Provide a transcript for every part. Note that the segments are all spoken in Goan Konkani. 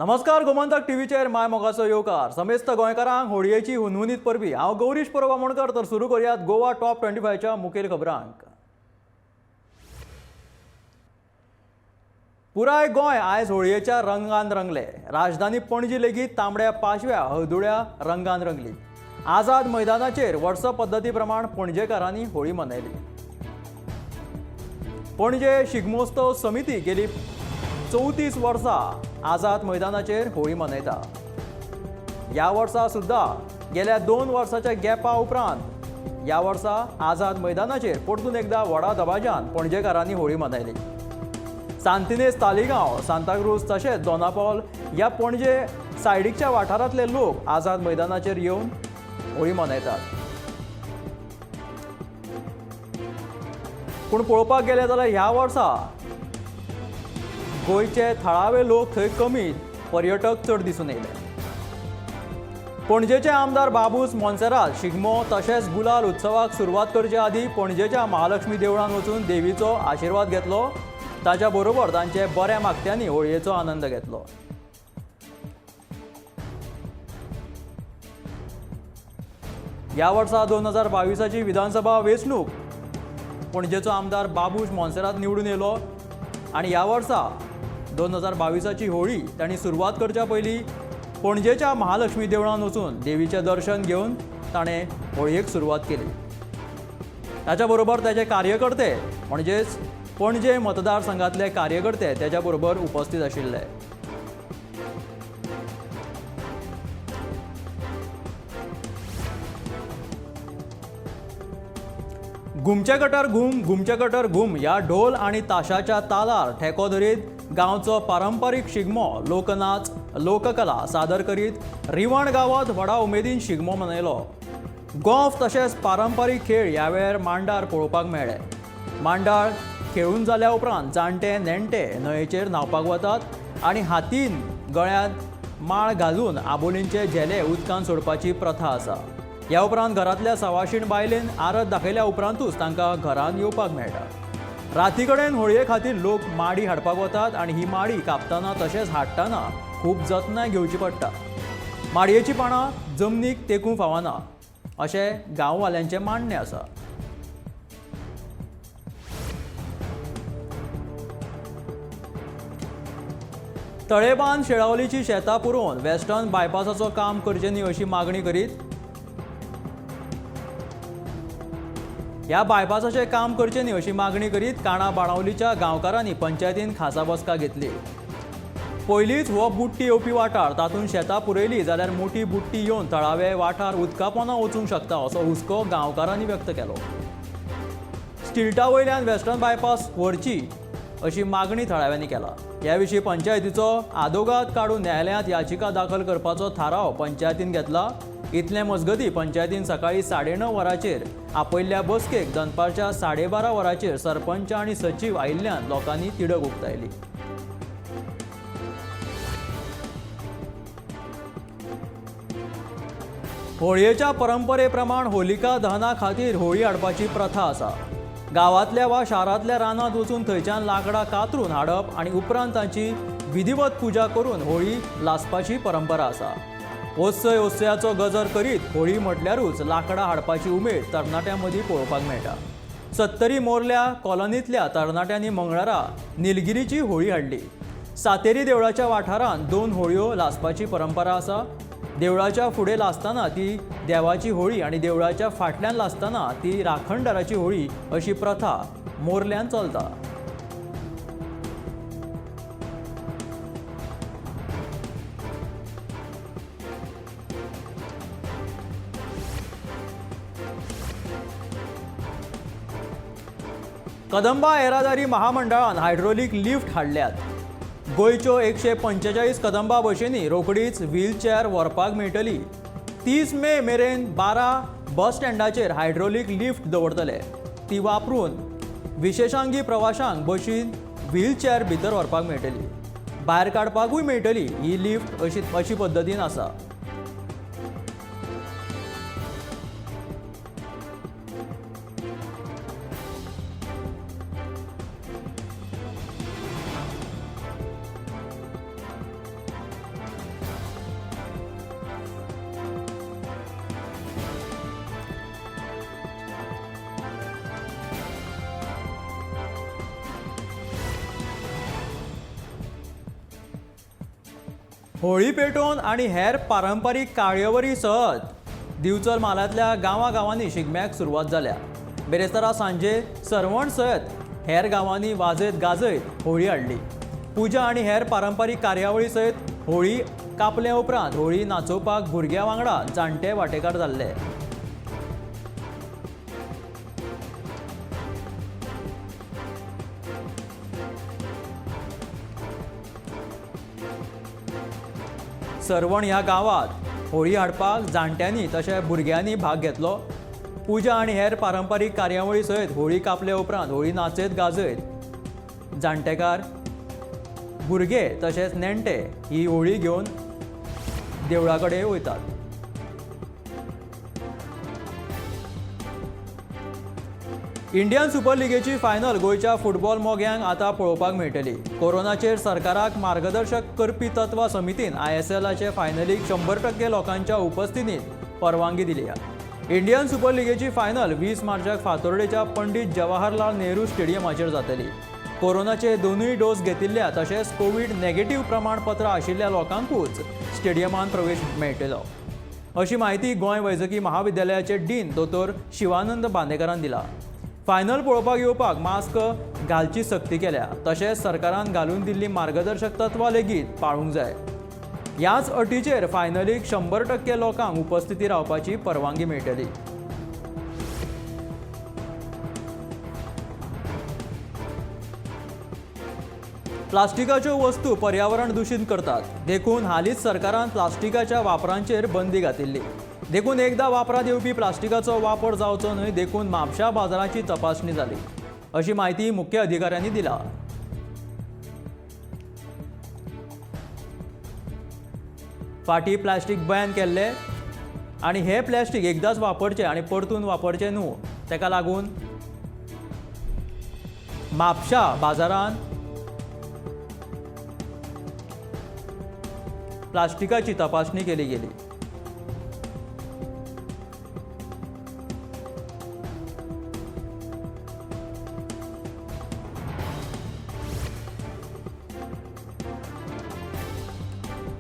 नमस्कार, गोमंतक टीव्हीचेर my मोगाचो येवकार. समेस्त गोंयकारांक होळयेची हुनहुनीत परबी. हांव गौरीश परब आमोणकर. तर सुरू करुयात गोवा टॉप 25च्या मुखेल खबरांक. पुराय गोंय आयज होळयेच्या रंगान रंगले. राजधानी पणजी लेगीत तांबड्या, पाचव्या, हळदुळ्या रंगान रंगली. आझाद मैदानाचेर वर्स पद्दती प्रमाण पणजेकारांनी होळी मनयली. पणजे शिगमोत्सव समिती गेली 34 वर्सां आझाद मैदानाचेर होळी मनयता. ह्या वर्सा सुद्दां गेल्या 2 वर्साच्या गॅपा उपरांत ह्या वर्सा आझाद मैदानाचेर परतून एकदा व्हडा दबाज्यान पणजेकारांनी होळी मनयली. सांतिनेज, तालिगांव, सांताक्रूज तशेंच दोनापावल ह्या पणजे सायडीकच्या वाठारांतले लोक आझाद मैदानाचेर येवन होळी मनयतात. पूण पळोवपाक गेले जाल्यार ह्या वर्सा गोंयचे थळावे लोक थंय कमी, पर्यटक चड दिसून येयले. पणजेचे आमदार बाबूस मोन्सेरात शिगमो तशेंच गुलाल उत्सवाक सुरवात करचे आदीं पणजेच्या महालक्ष्मी देवळान वचून देवीचो आशिर्वाद घेतलो. ताच्या बरोबर तांचे बऱ्या मागत्यांनी होळयेचो आनंद घेतलो. ह्या वर्सा 2022ची विधानसभा वेंचणूक पणजेचो आमदार बाबूश मोन्सेरात निवडून येयलो आनी ह्या वर्सा 2022ची होळी तांणी सुरवात करच्या पयलीं पणजेच्या महालक्ष्मी देवळान वचून देवीचें दर्शन घेवन ताणें होळयेक सुरवात केली. ताच्या बरोबर ताचे कार्यकर्ते म्हणजेच पणजे मतदारसंघातले कार्यकर्ते त्याच्या बरोबर उपस्थित आशिल्ले. घुमचे गटर घूम, घुमचे गटर घूम ह्या ढोल आनी ताशाच्या तालार ठेको धरीत गांवचो पारंपारीक शिगमो, लोकनाच, लोककला सादर करीत रिवण गांवांत व्हडा उमेदीन शिगमो मनयलो. गोफ तशेंच पारंपारीक खेळ ह्या वेळार मांडार पळोवपाक मेळ्ळे. मांडार खेळून जाल्या उपरांत जाणटे नेणटे न्हंयेचेर न्हांवपाक वतात आनी हातीन गळ्यांत माळ घालून आबोलींचे झेले उदकांत सोडपाची प्रथा आसा. ह्या उपरांत घरांतल्या सवाशीण बायलेन आरत दाखयल्या उपरांतूच तांकां घरांत येवपाक मेळटा. राती कडेन होळये खातीर लोक माडी हाडपाक वतात आनी ही माडी कापतना तशेंच हाडटना खूब जतनाय घेवची पडटा. माडयेचीं पानां जमनीक तेकूंक फावना अशें गांववाल्यांचें मानणें आसा. तळेबांद शेळावलीची शेतां पुरोवन वेस्टर्न बायपासाचो काम करचें न्ही अशी मागणी करीत ह्या बायपासाचें काम करचें न्ही अशी मागणी करीत काणा बाणावलीच्या गांवकारांनी पंचायतीन खासा बसका घेतली. पयलींच हो बुट्टी येवपी वाठार, तातूंत शेतां पुरयली जाल्यार मोठी बुट्टी येवन थळावे वाठार उदका पोंदा वचूंक शकता असो हुस्को गांवकारांनी व्यक्त केलो. स्टिल्टा वयल्यान वेस्टर्न बायपास व्हरची अशी मागणी थळाव्यांनी केला. ह्या विशीं पंचायतीचो आदोगाद काडून न्यायालयांत याचिका दाखल करपाचो थाराव पंचायतीन घेतला. इतले मजगतीं पंचायतीन सकाळीं 9:30 वरांचेर आपयल्ल्या बसकेक दनपारच्या 12:30 वरांचेर सरपंच आनी सचीव आयिल्ल्यान लोकांनी तिडक उक्तायली. होळयेच्या परंपरे प्रमाण होलिका दहना खातीर होळी हाडपाची प्रथा आसा. गांवांतल्या वा शारांतल्या रानांत वचून थंयच्यान लांकडां कातरून हाडप आनी उपरांत तांची विधिवत पुजा करून होळी लासपाची परंपरा आसा. ओत्सय ओत्सयाचो गजर करीत होळी म्हटल्यारूच लांकडां हाडपाची उमेद तरणाट्यां मदीं पळोवपाक मेळटा. सत्तरी मोरल्या कॉलनींतल्या तरणाट्यांनी मंगळारा निलगिरीची होळी हाडली. सातेरी देवळाच्या वाठारांत 2 होळयो लासपाची परंपरा आसा. देवळाच्या फुडें लासतना ती देवाची होळी आनी देवळाच्या फाटल्यान लासतना ती राखणदाराची होळी अशी प्रथा मोरल्यान चलता. कदंबा येरादारी महामंडळान हायड्रोलीक लिफ्ट हाडल्यात. गोंयच्यो 145 कदंबा बशींनी रोखडीच व्हीलचॅर व्हरपाक मेळटली. 30 मे मेरेन 12 बस स्टँडाचेर हायड्रोलीक लिफ्ट दवरतले. ती वापरून विशेशांगी प्रवाशांक बशीन व्हीलचॅर भितर व्हरपाक मेळटली, भायर काडपाकूय मेळटली. ही लिफ्ट अशी पद्दतीन आसा. होळी पेटोवन आनी हेर पारंपारीक कार्यावळी सहत दिवचल म्हालांतल्या गांवागांवांनी शिगम्याक सुरवात जाल्या. बिरेस्तारा सांजे सर्वण सयत हेर गांवांनी वाजयत गाजयत होळी हाडली. पुजा आनी हेर पारंपारीक कार्यावळी सयत होळी कापल्या उपरांत होळी नाचोवपाक भुरग्यां वांगडा जाणटे वांटेकार जाल्ले. सर्वण ह्या गांवात होळी हाडपाक जाणट्यांनी तशें भुरग्यांनी भाग घेतलो. पुजा आनी हेर पारंपारीक कार्यावळी सयत होळी कापल्या उपरांत होळी नाचयत गाजयत जाणटेकार, भुरगे तशेंच नेणटे ही होळी घेवन देवळा कडेन वयतात. इंडियन सुपर लिगेची फायनल गोंयच्या फुटबॉल मोग्यांक आतां पळोवपाक मेळटली. कोरोनाचेर सरकाराक मार्गदर्शक करपी तत्वां समितीन आयएसएलाचे फायनलीक 100% लोकांच्या उपस्थितींत परवानगी दिली. इंडियन सुपर लिगेची फायनल 20 मार्चाक फातोर्डेच्या पंडित जवाहरलाल नेहरू स्टेडियमाचेर जातली. कोरोनाचे दोनूय डोस घेतिल्ल्या तशेंच कोवीड नेगेटिव्ह प्रमाणपत्र आशिल्ल्या लोकांकूच स्टेडियमांत प्रवेश मेळटलो, अशी म्हायती गोंय वैजकी महाविद्यालयाचे डीन दोतोर शिवानंद बांदेकारान दिला. फायनल पळोवपाक येवपाक मास्क घालची सक्ती केल्या, तशेंच सरकारान घालून दिल्ली मार्गदर्शक तत्वां लेगीत पाळूंक जाय. ह्याच अटीचेर फायनलीक 100% लोकांक उपस्थिती रावपाची परवानगी मेळटली. प्लास्टिकाच्यो वस्तू पर्यावरण दूषित करतात, देखून हालींच सरकारान प्लास्टिकाच्या वापरांचेर बंदी घातिल्ली. देखून एकदा वापरात येवपी प्लास्टिकाचो वापर जावचो न्हय देखून म्हापशा बाजाराची तपासणी जाली, अशी म्हायती मुख्य अधिकाऱ्यांनी दिला. फाटीं प्लास्टीक बॅन केल्ले आनी हे प्लास्टीक एकदांच वापरचें आनी परतून वापरचें न्हू, ताका लागून म्हापशा बाजारांत प्लास्टिकाची तपासणी केली गेली.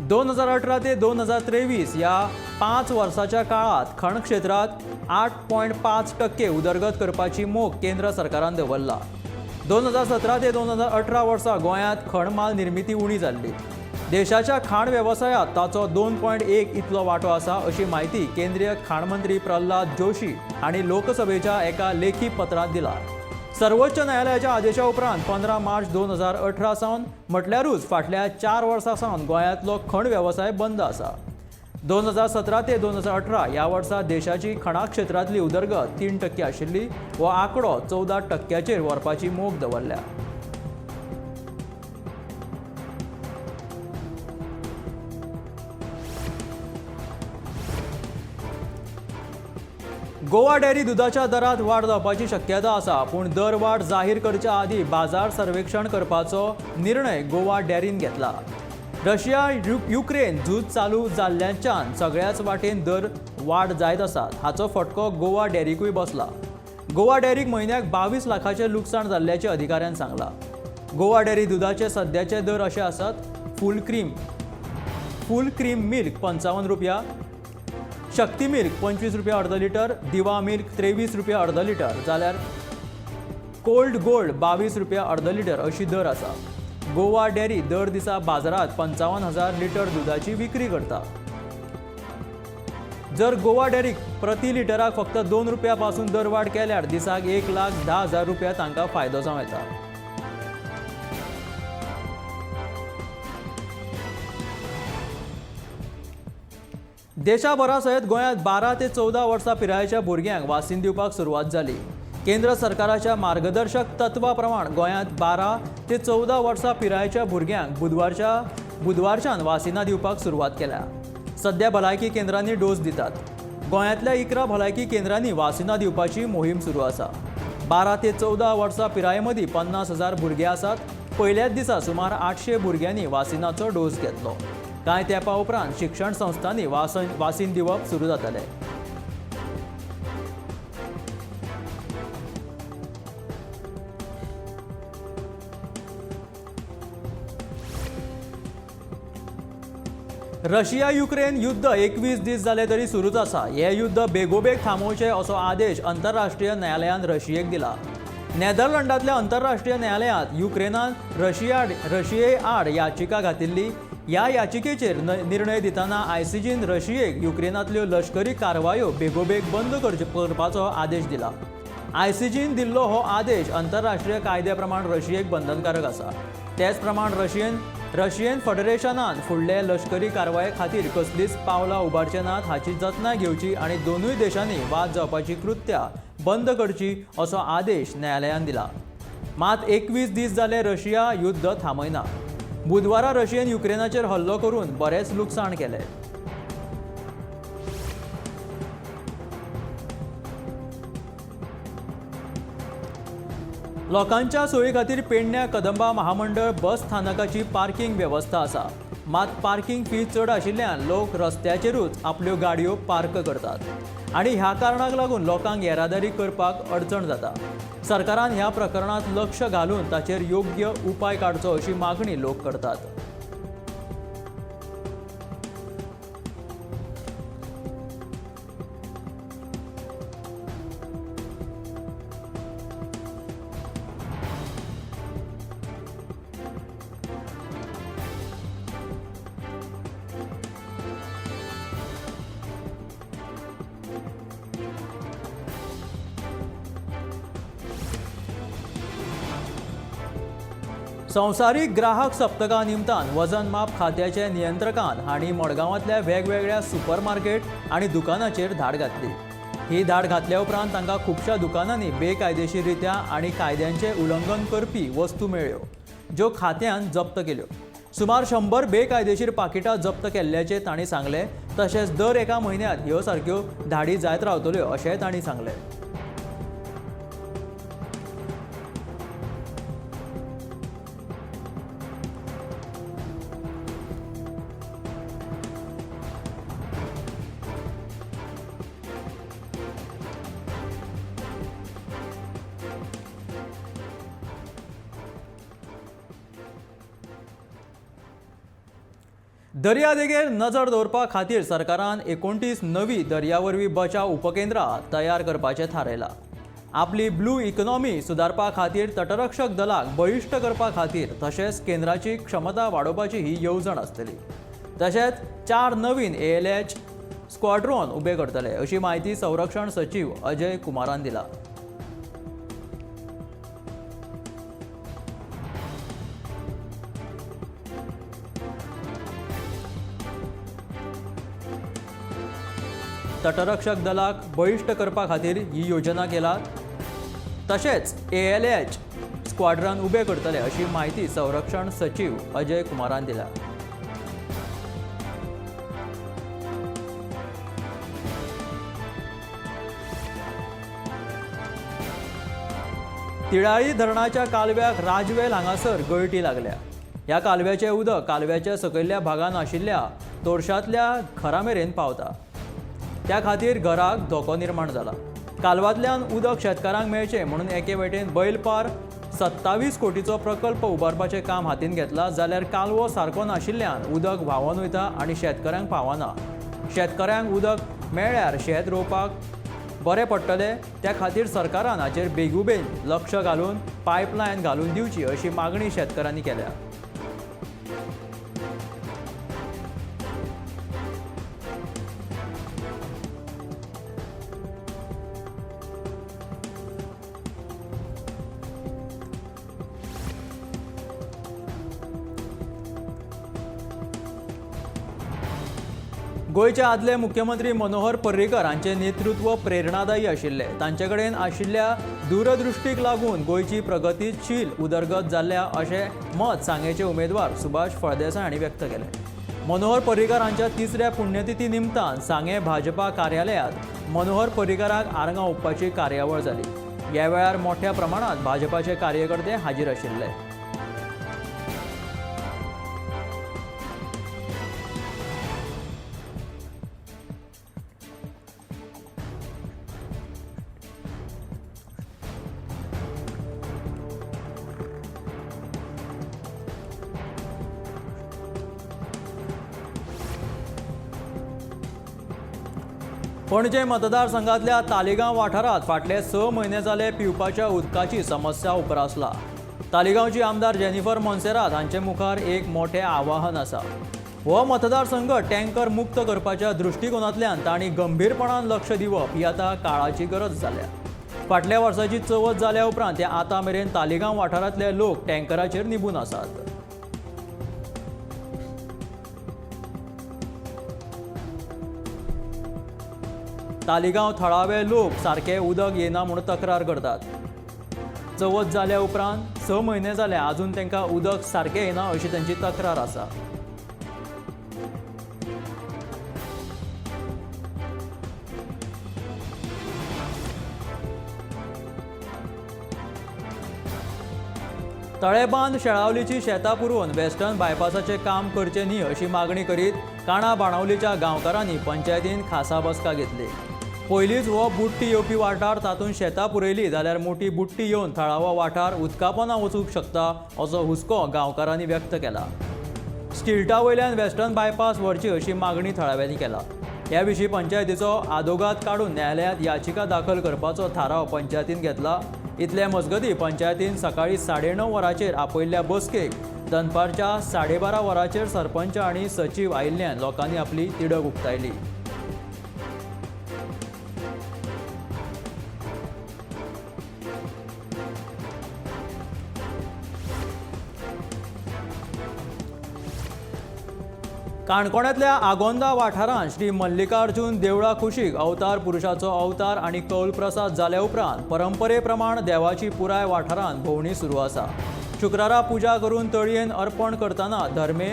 2018 ते 2023 ह्या 5 वर्साच्या काळात खण क्षेत्रात 8.5% उदरगत करपाची मोख केंद्र सरकारान दवरला. 2017 ते 2018 वर्सा गोंयांत खण माल निर्मिती उणी जाल्ली. देशाच्या खाण वेवसायांत ताचो 2.1 इतलो वांटो आसा, अशी म्हायती केंद्रीय खाण मंत्री प्रल्हाद जोशी हांणी लोकसभेच्या एका लेखी पत्रांत दिला. सर्वोच्च न्यायालयाच्या आदेशा उपरांत 15 मार्च 2018 सावन म्हटल्यारूच फाटल्या 4 वर्सां सावन गोंयांतलो खण वेवसाय बंद आसा. 2017 ते 2018 ह्या वर्सा देशाची खणा क्षेत्रांतली उदरगत 3% आशिल्ली. हो आंकडो 14% व्हरपाची मोख दवरल्या. गोवा डेअरी दुधाच्या दरात वाड जावपाची शक्यता आसा, पूण दरवाड जाहीर करच्या आदीं बाजार सर्वेक्षण करपाचो निर्णय गोवा डेअरीन घेतला. रशिया युक्रेन झूज चालू जाल्ल्याच्यान सगळ्याच वाटेन दर वाड जायत आसात. हाचो फटको गोवा डेअरीकूय बसला. गोवा डेअरीक म्हयन्याक 22 लाखाचें लुकसाण जाल्ल्याचें अधिकाऱ्यान सांगलां. गोवा डेअरी दुधाचे सद्याचे दर अशे आसात: फूल क्रीम मिल्क 55 रुपया, शक्ती मिल्क 25 रुपया अर्द लिटर, दिवा मिल्क 23 रुपया अर्द लिटर, जाल्यार कोल्ड गोल्ड 22 रुपया अर्द लिटर अशी दर आसा. गोवा डेअरी दर दिसा बाजारात 55,000 लिटर दुधाची विक्री करता. जर गोवा डेअरीक प्रति लिटराक फक्त 2 रुपया पासून दरवाड केल्यार दिसाक 1,10,000 रुपया तांकां फायदो जावं येता. देशाभरा सयत गोंयांत 12 ते 14 वर्सां पिरायेच्या भुरग्यांक वासीन दिवपाक सुरवात जाली. केंद्र सरकाराच्या मार्गदर्शक तत्वा प्रमाण गोंयांत 12 ते 14 वर्सां पिरायेच्या भुरग्यांक बुधवारच्यान वासिनां दिवपाक सुरवात केल्या. सध्या भलायकी केंद्रांनी डोस दितात. गोंयांतल्या 11 भलायकी केंद्रांनी वासिनां दिवपाची मोहीम सुरू आसा. 12 ते 14 वर्सां पिराये मदीं 50,000 भुरगे आसात. पयल्याच दिसा सुमार 800 भुरग्यांनी वासिनाचो डोस घेतलो. कांय तेंपा उपरांत शिक्षण संस्थांनी वासीन दिवप सुरू जातलें. रशिया युक्रेन युद्ध 21 दीस जाले तरी सुरूच आसा. हे युद्ध बेगोबेग थांबोवचें असो आदेश अंतरराष्ट्रीय न्यायालयान रशियेक दिला. नेदरलँडांतल्या अंतरराष्ट्रीय न्यायालयांत युक्रेनान रशिये आड याचिका घातिल्ली. ह्या याचिकेचेर निर्णय दितना आयसीजीन रशियेक युक्रेनांतल्यो लश्करी कारवायो बेगोबेग बंद करपाचो आदेश दिला. आयसीजीन दिल्लो हो आदेश अंतरराष्ट्रीय कायद्या प्रमाण रशियेक बंधनकारक आसा. तेच प्रमाण रशियन फेडरेशनान फुडले लश्करी कारवाये खातीर कसलीच पावलां उबारचे नात हाची जतनाय घेवची आनी दोनूय देशांनी वाद जावपाची कृत्या बंद करची असो आदेश न्यायालयान दिला. मात 21 दीस जाले रशिया युद्ध थांबयना. बुधवारा रशियेन युक्रेनाचेर हल्लो करून बरेंच लुकसाण केलें. लोकांच्या सोयी खातीर पेडण्या कदंबा महामंडळ बस स्थानकाची पार्किंग वेवस्था आसा. मात पार्किंग फी चड आशिल्ल्यान लोक रस्त्याचेरूच आपल्यो गाडयो पार्क करतात आनी ह्या कारणाक लागून लोकांक येरादारी करपाक अडचण जाता. सरकारान ह्या प्रकरणांत लक्ष घालून ताचेर योग्य उपाय काडचो अशी मागणी लोक करतात. संवसारीक ग्राहक सप्तका निमतान वजन माप खात्याचे नियंत्रकान हांणी मडगांवांतल्या वेगवेगळ्या सुपरमार्केट आनी दुकानाचेर धाड घातली. ही धाड घातल्या उपरांत तांकां खुबश्या दुकानांनी बेकायदेशीर रित्या आनी कायद्यांचें उल्लंघन करपी वस्तू मेळ्ळ्यो, ज्यो खात्यान जप्त केल्यो. सुमार 100 बेकायदेशीर पाकिटां जप्त केल्ल्याचें तांणी सांगलें. तशेंच दर एका म्हयन्यांत ह्यो सारक्यो धाडी जायत रावतल्यो अशेंय तांणी सांगलें. दर्यादेगेर नजर दवरपा खातीर सरकारान 29 नवी दर्यावरवीं बचाव उपकेंद्रां तयार करपाचें थारायलां. आपली ब्लू इकॉनॉमी सुदारपा खातीर तटरक्षक दलाक बळिश्ट करपा खातीर तशेंच केंद्राची क्षमता वाडोवपाची ही येवजण आसतली. तशेंच 4 नवीन ALH squadron उबे करतले अशी म्हायती संरक्षण सचीव अजय कुमारान दिला. तटरक्षक दलाक बळिश्ट करपा खातीर ही योजना केला. तशेंच ALH squadron उबे करतले अशी म्हायती संरक्षण सचीव अजय कुमारान दिल्या. तिळाळी धरणाच्या कालव्याक राजवेल हांगासर गळटी लागल्या. ह्या कालव्याचें उदक कालव्याच्या सकयल्ल्या भागान आशिल्ल्या तोरशांतल्या घरा मेरेन पावता. त्या खातीर घराक धोको निर्माण जाला. कालवांतल्यान उदक शेतकारांक मेळचें म्हणून एके वटेन बैलपार 27 कोटीचो प्रकल्प उबारपाचें काम हातीन घेतला, जाल्यार कालवो सारको नाशिल्ल्यान उदक व्हांवन वयता आनी शेतकऱ्यांक पावना. शेतकऱ्यांक उदक मेळ्ळ्यार शेत रोवपाक बरें पडटलें. त्या खातीर सरकारान हाचेर बेगोबेग लक्ष घालून पायपलायन घालून दिवची अशी मागणी शेतकऱ्यांनी केल्या. गोंयचे आदले मुख्यमंत्री मनोहर पर्रीकर हांचें नेतृत्व प्रेरणादायी आशिल्लें. तांचे कडेन आशिल्ल्या दूरदृश्टीक लागून गोंयची प्रगतीशील उदरगत जाल्ल्या अशें मत सांगेचे उमेदवार सुभाष फळदेसाय हांणी व्यक्त केलें. मनोहर पर्रीकर हांच्या तिसऱ्या पुण्यतिथी निमतान सांगें भाजपा कार्यालयांत मनोहर पर्रीकराक आर्गां ओंपपाची कार्यावळ जाली. ह्या वेळार मोठ्या प्रमाणांत भाजपाचे कार्यकर्ते हाजीर आशिल्ले. पणजे मतदारसंघातल्या तालिगांव वाठारांत फाटले 6 म्हयने जाले पिवपाच्या उदकाची समस्या उप्रासला. तालिगांवची आमदार जेनिफर मोन्सेरात हांचे मुखार एक मोठें आवाहन आसा. हो मतदारसंघ टँकर मुक्त करपाच्या दृश्टिकोनांतल्यान तांणी गंभीरपणान लक्ष दिवप ही आतां काळाची गरज जाल्या. फाटल्या वर्साची चवथ जाल्या उपरांत ते आतां मेरेन तालिगांव वाठारांतले लोक टँकराचेर निबून आसात. तालिगांव थळावे लोक सारके उदक येना म्हूण तक्रार करतात. चवथ जाल्या उपरांत 6 म्हयने जाले अजून तांकां उदक सारकें येना अशी तांची तक्रार आसा. तळेबांद शेळावलीची शेतां पुरोवन वेस्टर्न बायपासाचें काम करचें न्ही अशी मागणी करीत काणा बाणावलीच्या गांवकारांनी पंचायतीन खासा बसका घेतली. पयलींच हो बुडटी येवपी वाठार, तातूंत शेतां पुरयली जाल्यार मोटी बुडटी येवन थळावो वाठार उदकापोना वचूंक शकता असो हुस्को गांवकारांनी व्यक्त केला. स्टिल्टा वयल्यान वेस्टर्न बायपास व्हरची अशी मागणी थळाव्यांनी केला. ह्या विशीं पंचायतीचो आदोगाद काडून न्यायालयांत याचिका दाखल करपाचो थाराव पंचायतीन घेतला. इतले मजगतीं पंचायतीन सकाळीं 9:30 वरांचेर आपयल्ल्या बसकेक दनपारच्या 12:30 वरांचेर सरपंच आनी सचीव आयिल्ल्यान लोकांनी आपली तिडक उक्तायली. काणकोणांतल्या आगोंदा वाठारांत श्री मल्लिकार्जुन देवळा कुशीक अवतार पुरुषाचो अवतार आनी कौल प्रसाद जाल्या उपरांत परंपरे प्रमाण देवाची पुराय वाठारांत भोंवणी सुरू आसा. शुक्रारा पुजा करून तळयेन अर्पण करतना धर्मे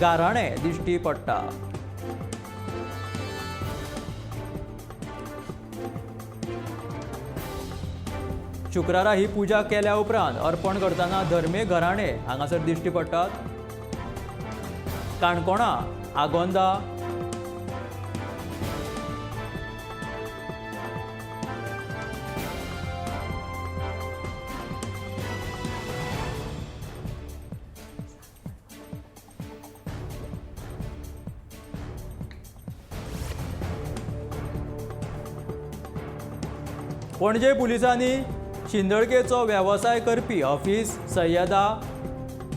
गाराणे दिश्टी पडटा. शुक्रारा ही पुजा केल्या उपरांत अर्पण करतना धर्मे घराणे हांगासर दिश्टी पडटात. काणकोणा आगोंदा पणजे पुलिसांनी शिंदळकेचो वेवसाय करपी हफीज सय्यदा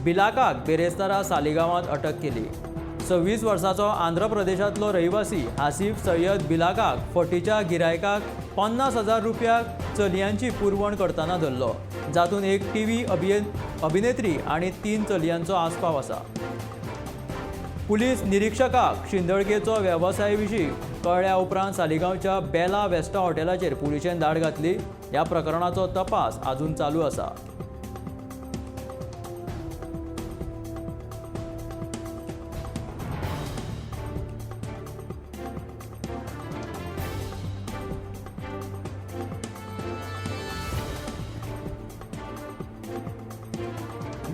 बिलाकाक बेरेस्तारा सालिगांवांत अटक केली. 26 वर्साचो आंध्र प्रदेशांतलो रहिवासी आसिफ सय्यद बिलाकाक फटीच्या गिरायकाक 50,000 रुपया चलयांची पुरवण करतना धरलो, जातूंत एक टीव्ही अभिनेत्री आनी 3 चलयांचो आस्पाव आसा. पुलीस निरीक्षकाक शिंदळकेचो वेवसाय विशीं कळ्ळ्या उपरांत सालिगांवच्या बेला वेस्टा हॉटेलाचेर पुलिशेन धाड घातली. ह्या प्रकरणाचो तपास अजून चालू आसा.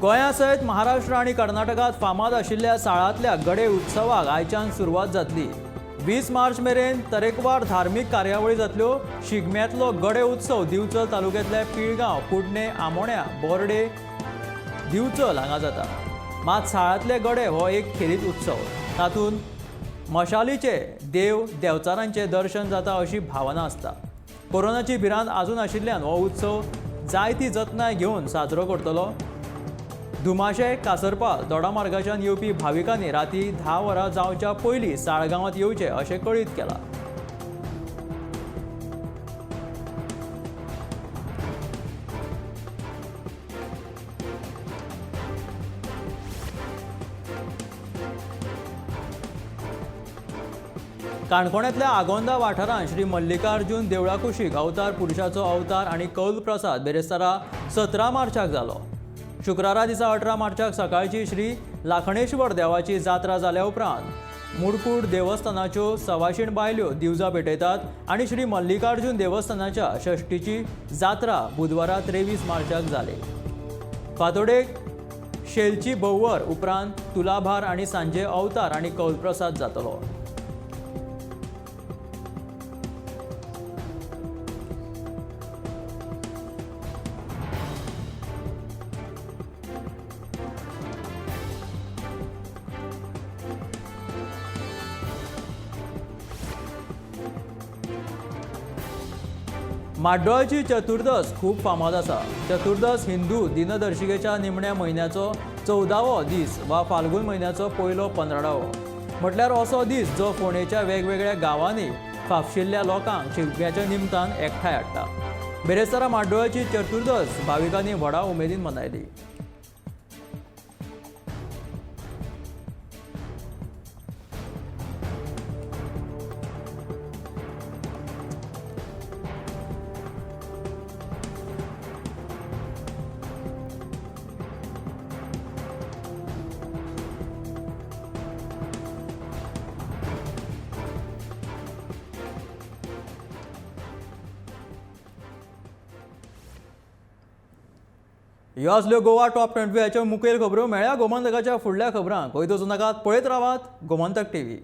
गोंया सयत महाराष्ट्र आनी कर्नाटकांत फामाद आशिल्ल्या साळांतल्या गडे उत्सवाक आयच्यान सुरवात जातली. 20 मार्च मेरेन तरेकवार धार्मीक कार्यावळी जातल्यो. शिगम्यांतलो गडे उत्सव दिवचल तालुक्यांतल्या पिळगांव, कुडणे, आमोण्या, बोर्डे, दिवचल हांगा जाता. मात साळांतले गडे हो एक खेरीत उत्सव, तातूंत मशालीचे देव देवचारांचें दर्शन जाता अशी भावना आसता. कोरोनाची भिरांत आजून आशिल्ल्यान हो उत्सव जायती जतनाय घेवन साजरो करतलो. धुमाशे कासरपाल दोडामार्गाच्यान येवपी भाविकांनी राती 10 वरां जावच्या पयलीं साळगांवांत येवचें अशें कळीत केलां. काणकोणांतल्या आगोंदा वाठारांत श्री मल्लिकार्जुन देवळा कुशीक अवतार पुरुषाचो अवतार आनी कौल प्रसाद बेरेस्तारा 17 मार्चाक जालो. शुक्रारा दिसा 18 मार्चाक सकाळची श्री लाखणेश्वर देवाची जात्रा जाल्या उपरांत मुडकूड देवस्थानाच्यो सवाशीण बायल्यो दिवजां पेटयतात आनी श्री मल्लिकार्जुन देवस्थानाच्या षष्टीची जात्रा बुधवारा 23 मार्चाक जाली. फातोडेक शेलची भोंवर उपरांत तुलाभार आनी सांजे अवतार आनी कौलप्रसाद जातलो. म्हाड्डोळची चतुर्दस खूब फामाद आसा. चतुर्दस हिंदू दिनदर्शिकेच्या निमण्या म्हयन्याचो 14वो दीस वा फाल्गुन म्हयन्याचो पयलो पंदरावो, म्हटल्यार असो दीस जो फोंडेच्या वेगवेगळ्या गांवांनी फाफशिल्ल्या लोकांक शिगम्याच्या निमतान एकठांय हाडटा. बिरेस्तारा म्हाड्डोळची चतुर्दस भाविकांनी व्हडा उमेदीन मनयली. ह्यो आसल्यो गोवा टॉप 20 हाच्यो मुखेल खबरो. मेळ्या गोमंतकाच्या फुडल्या खबरांक. वयत वचूं नाकात, पळयत रावात गोमंतक टीव्ही.